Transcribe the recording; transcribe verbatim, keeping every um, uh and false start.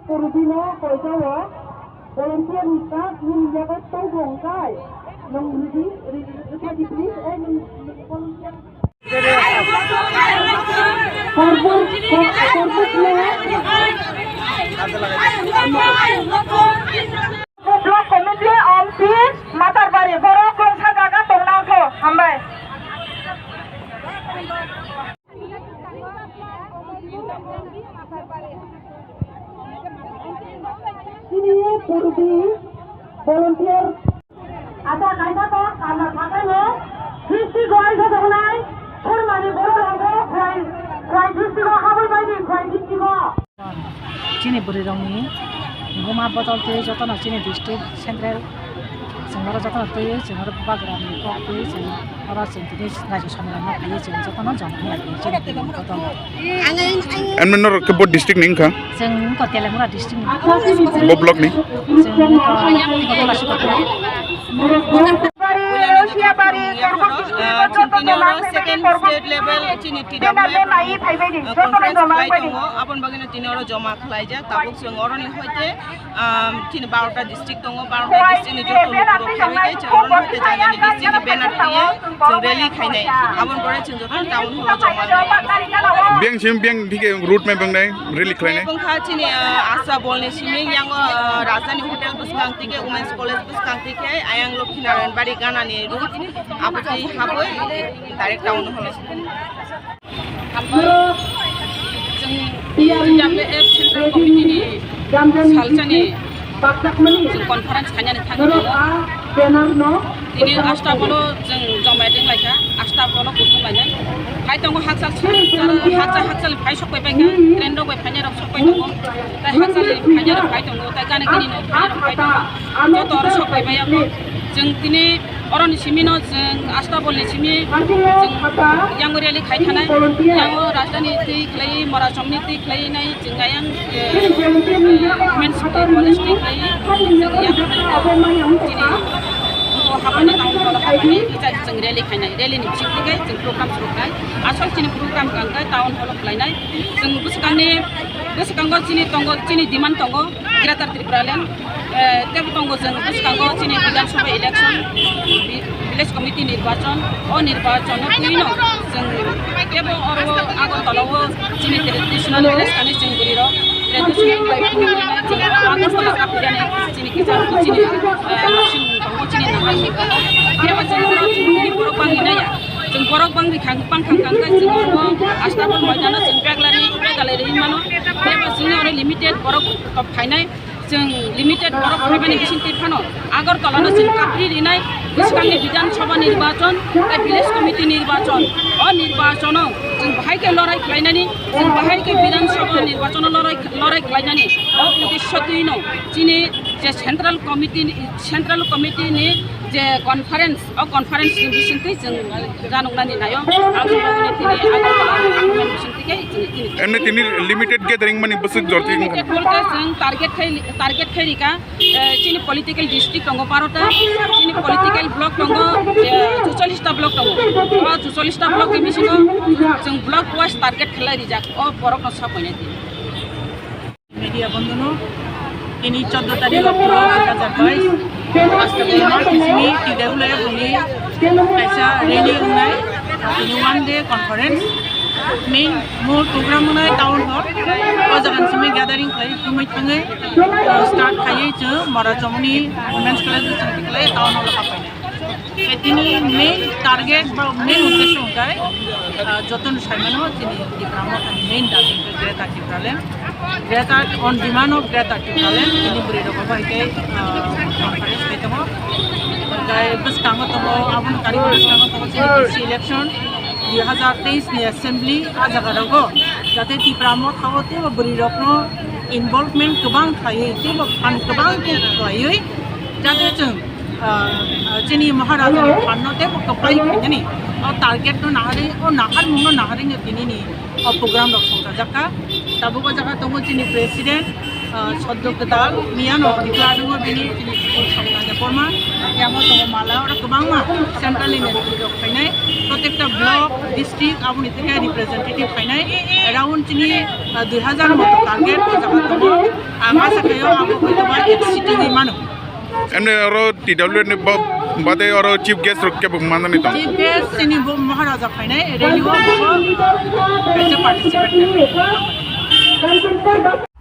Purbi no koitao volunteer ni card nini yago tongbo hwnkhe nwng ridi, ridi, ridi, ridi, please, eh, nwng, nwng volunteer. Korbor, kor-, korbor no. Block committee, M C, Matarbari, borok kwrwngsa jaga tongna kho, hambai. Chini purbi volunteer. Asa kaisa kok karna thakai no district wise o tongnai Surmani borok rok bo Khwai, Khwai district o habwi bai di, Khwai district o. Chini bwrwi rokni buma bodol twi jotono chini district central chwng oro jotono twi chwng oro bubagrani kok twi chwng oro chwng tini raijyo samilai no twi chwng jotono joma wngya twi chini bwrwi rokni bodol. Emno norok khe bo district ni wngkha? Chwng wngkha Teliamura district ni. Bo block ni? Chwng wngkha Kolasibari. Chini oro second state level chini T W F conference khlai tongo, aboni bagwino tini oro joma khlaijak. Tabuk chwng oroni hoite, um, chini barota district tongo, barota district ni joto lukurok phaiwi khe chwng oroni hoite janani district ni banner twiwi chwng rally khainai. Aboni pore chwng joto town hall o joma khlainai. Biyang sim biyang thike route map wngnai rally khlainai. Bongkha chini, uh, Asha Bolni simi yango, uh, Rajdhani Hotel bwskang thike Women's College bwskang thike ayang Lokhinarayan Bari ganani route. Abo twi habwi direct town hall o. Chwng T W F Central Committee ni salsani chwng conference khainani thangwi tongo. Tini Astabolo chwng jomai ringlaikha, Astabolo kutung lainai. Phai tongo hakchal, hakchal, hakchal phai sokpai paikha, train rok bai phainai rok sokpai tongo. Tai hakchal phainai rok phai tongo, tai gana gini no phainai rok phai tongo. Joto oro sokpai bai abo. Chwng tini oroni simi no chwng Astabol ni simi chwng yang rally khai thanai. Yang o Rajdhani twi khlai, Morachom ni twi khlai nai chwng ayang, eh, eh, Women's College twi khlai chwng yang tini o habani town hall habani kisa chwng rally khainai. Rally ni bising twi khe chwng program suru khlai. Asol chini program kang khe town hall khlainai. Chwng bwswkangni, bwskango chini tongo, chini demand tongo, Greater Tipraland. Eh, tebo tongo chwng bwskango chini Bidhan Sabha election, vi-, village committee nirbachon, o nirbachon o twino chwng tebo oro Agartala o chini traditional dress kani chwng bwrwi rok traditional bai phunuknai chwng Agartala kapijani chini kichar chini, eh, chini tongo chini nahar ni tongo. Tebo chwng oro chwng tini borok bangwi naiya. Chwng borok bangwi khang, bang khang khang khe chwng oro Astabol moidano chwng peglari, peglari mano. Tebo chwng oro limited borok kok phainai. Chwng limited borok phaimani bisingtwi phano Agartala no chwng kapri rinai bwskangni Bidhan Sabha nirbachon tei village committee nirbachon. O nirbachono chwng bahai khe lorai khlainani, chwng bahai khe Bidhan Sabha nirbachono lorai, lorai khlainani. O uddesho twino chini je central committee ni, central committee ni je conference, o conference ni bisingtwi chwng januknani naio. Aboni bagwino tini Agartala ni bisingtwi khe chwng tini. Emni tini limited gathering mani bwswk jorti wngkha? Limited bolte chwng target khai, target khai rika, eh, chini political district tongo barota, chini political block tongo, eh, chuchollish ta block tongo. O chuchollish ta block ni bisingo chwng block wise target khlai rijak. O borokno sapainai tini. Media bondhono, tini choddo tarik October dui hajar bais, Astabol Markisimi T W F ni kaisa rally wngnai, tini one day conference, main mol program wngnai town hall, o jaga simi gathering khlai, thumwi thangwi, uh, start khaiwi chwng Morachomni Women's College o chwng tikhlai town hall o hapainai. Tini main target ba main uddesho hwnkhe, ah, jotono saimano chini Tipra Mothani main dabi hwnkhe Greater Tipraland. Greater, on demand of Greater Tipraland, tini bwrwi rok bo hwnkhe, ah, conference khai tongo. Hwnkhe bwskango tongo, aboni karwi bwskango tongo chini D C election, dui hajar teis ni assembly, ah jaga rogo jate Tipra Motha o teibo bwrwi rokno involvement kwbang khlaiwi teibo phan kwbang khlaiwi jate chwng ah, ah, chini Maharaja ni phan no teibo kwplai khainani, o target no naharwi, o naharmung no naharwi no tini ni o program rok songchajak kha. Tabuk o jaga tongo chini president, ah, soddo kwtal, miyano declare wngo bini chini Songnaina Debbarma, yango tongo mala, oro kwbangma central ni netrwi rok phainai, protekta block, district, aboni theke representative phainai, around chini, ah, dui hajar moto target o jaga tongo. Ang asa khayo abo koitoma F C T ni mano. Emni oro T W ni bo-, bade oro chief guest rok kebo manani tong. Chief guest chini bo Maharaja phainai, rally o bo kaisa participate khainai.